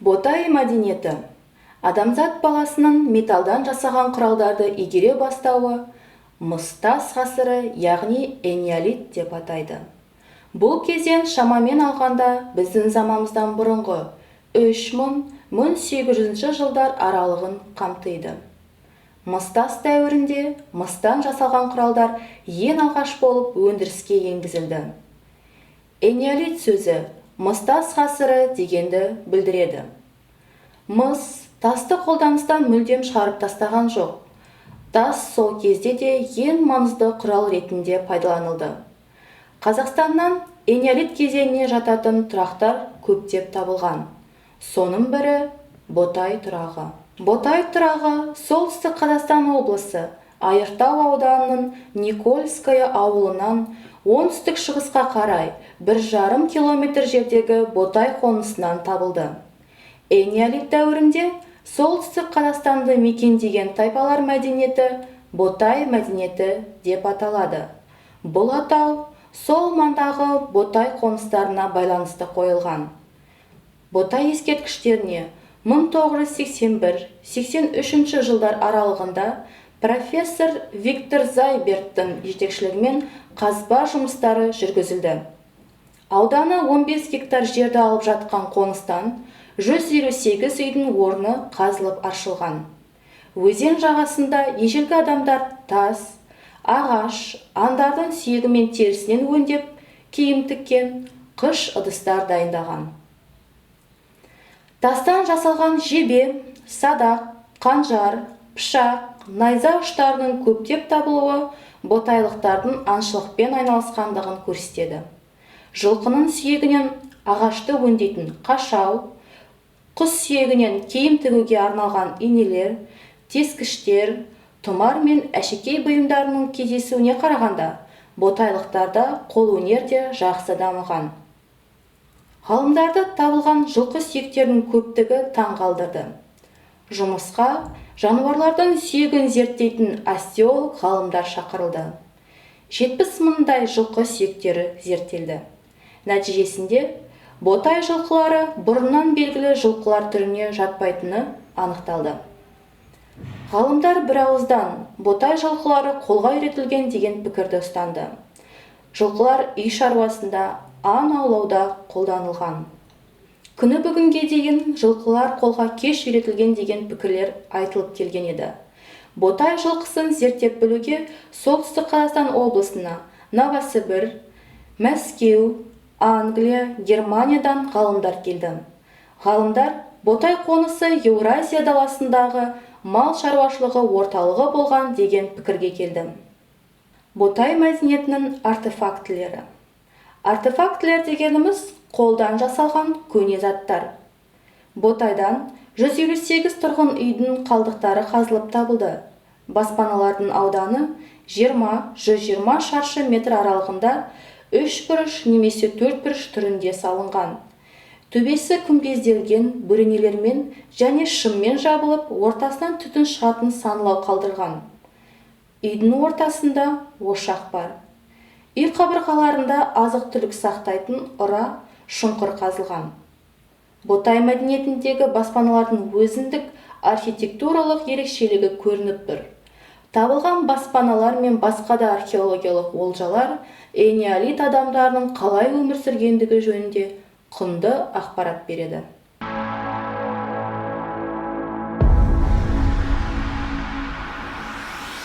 Ботай мәдениеті. Адамзат баласының металдан жасаған құралдарды игере бастауы мыс-тас ғасыры, яғни энеолит деп атайды. Бұл кезең шамамен алғанда біздің заманымыздан бұрынғы 3000-1800 жылдар аралығын қамтиды. Мыс-тас дәуірінде мыстан жасалған құралдар ең алғаш болып өндіріске енгізілді. Энеолит сөзі мыс-тас ғасыры дегенді білдіреді. Мыс тасты қолданыстан мүлдем шығарып тастаған жоқ. Тас сол кезде де ең маңызды құрал ретінде пайдаланылды. Қазақстаннан энеолит кезеңіне жататын тұрақтар көптеп табылған. Соның бірі Ботай тұрағы. Ботай тұрағы Солтүстік Қазақстан облысы Айыртау ауданының Никольское ауылынан оңтүстік шығысқа қарай 1,5 километр жердегі Ботай қонысынан табылды. Энеолит дәуірінде Солтүстік Қазақстанды мекендеген тайпалар мәдениеті Ботай мәдениеті деп аталады. Бұл атау сол маңдағы Ботай қоныстарына байланысты қойылған. Ботай ескерткіштеріне 1981-83 жылдар аралығында профессор Виктор Зайберттің жетекшілігімен қазба жұмыстары жүргізілді. Ауданы 15 гектар жерді алып жатқан қоныстан 158 үйдің орны қазылып аршылған. Өзен жағасында ежелгі адамдар тас, ағаш, аңдардың сүйегі мен терісінен өңдеп, киім тіккен, қыш ыдыстар дайындаған. Тастан жасалған жебе, садақ, қанжар, пышақ, найза ұштарының көптеп табылуы ботайлықтардың аңшылықпен айналысқандығын көрсетеді. Жылқының сүйегінен ағашты өңдейтін қашау, құс сүйегінен киім тігуге арналған инелер, тескіштер, тұмар мен әшекей бұйымдарының кездесуіне қарағанда, ботайлықтарда қолөнер де жақсы дамыған. Ғалымдарды табылған жылқы сүйектерінің көптігі таң қалдырды. Жұмысқа жануарлардың сүйегін зерттейтін остеолог ғалымдар шақырылды. 70 мыңдай жылқы сүйектері зерттелді. Нәтижесінде Ботай жылқылары бұрыннан белгілі жылқылар түріне жатпайтыны анықталды. Ғалымдар бір ауыздан Ботай жылқылары қолға үйретілген деген пікірді ұстанды. Жылқылар үй шаруасында, аң аулауда қолданылған. Күні бүгінге дейін жылқылар қолға кеш үйретілген деген пікірлер айтылып келген еді. Ботай жылқысын зерттеп білуге Солтүстік Қазақстан облысына Новосібір, Мәскеу, Англия, Германиядан ғалымдар келді. Ғалымдар Ботай қонысы Еуразия даласындағы мал шаруашылығы орталығы болған деген пікірге келді. Ботай мәдениетінің артефактілері. Артефактілер дегеніміз қолдан жасалған көне заттар. Ботайдан 158 тұрғын үйдің қалдықтары қазылып табылды. Баспаналардың ауданы 20-120 шаршы метр аралығында үш бұрыш немесе төрт бұрыш түрінде салынған. Төбесі күмбезделген бөренелермен және шыммен жабылып, ортасынан түтін шығатын саңылау қалдырған. Үйдің ортасында ошақ бар. Үй қабырғаларында азық-түлік сақтайтын ұра, шұңқыр қазылған. Ботай мәдениетіндегі баспаналардың өзіндік архитектуралық ерекшелігі көрініп тұр. Табылған баспаналар мен басқа да археологиялық олжалар энеолит адамдарының қалай өмір сүргендігі жөнінде құнды ақпарат береді.